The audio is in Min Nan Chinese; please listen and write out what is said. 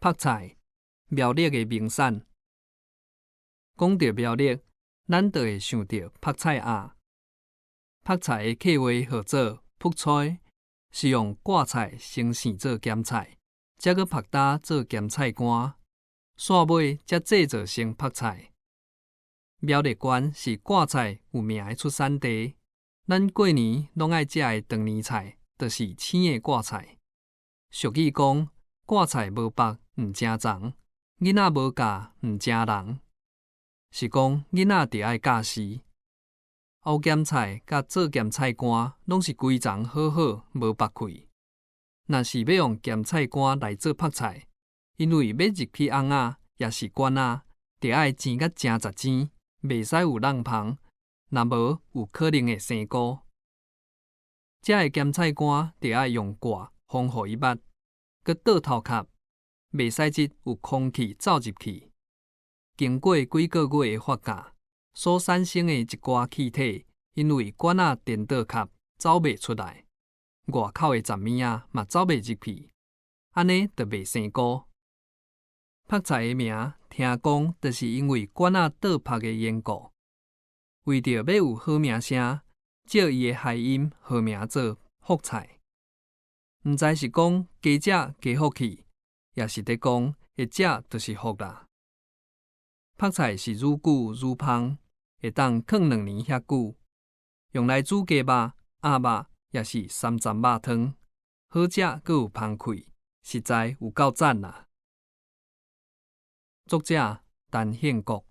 曝菜，苗栗的名產。講著苗栗，咱就會想著曝菜鴨。曝菜的客話號做曝菜，是用掛菜先生做鹹菜，才閣曝焦做鹹菜乾，煞尾才製造成曝菜。苗栗縣是掛菜有名的出產地，咱過年攏愛食的長年菜，就是青的掛菜。俗語講，掛菜無曝毋成欉，囡仔無教毋成人，是講囡仔著愛教時。熬鹹菜佮做鹹菜乾，攏是規叢好好無曝氣。若是欲用鹹菜乾來做曝菜，因為欲入去甕仔，抑是罐仔，著愛煎甲誠實煎，袂使有櫳芳，若無有可能會生菇。這个鹹菜乾著愛用蓋封予伊密，閣倒頭殼，袂使予有空氣走入去。經過幾个月的發酵，所產生的一寡氣體，因為罐仔顛倒殼走袂出來，外口的雜物仔嘛走袂入去，按呢就袂生菇。曝菜的名，聽講就是因為罐仔倒曝的緣故。為著欲有好名聲，照伊的諧音號名做福菜。毋知是講加食加福氣，抑是佇講會食就是福啦。曝菜是愈久愈芳，會當囥2年遐久，用來煮雞肉、鴨肉，抑是三層肉湯，好食閣有芳氣，實在有夠讚啦！作者陳憲國。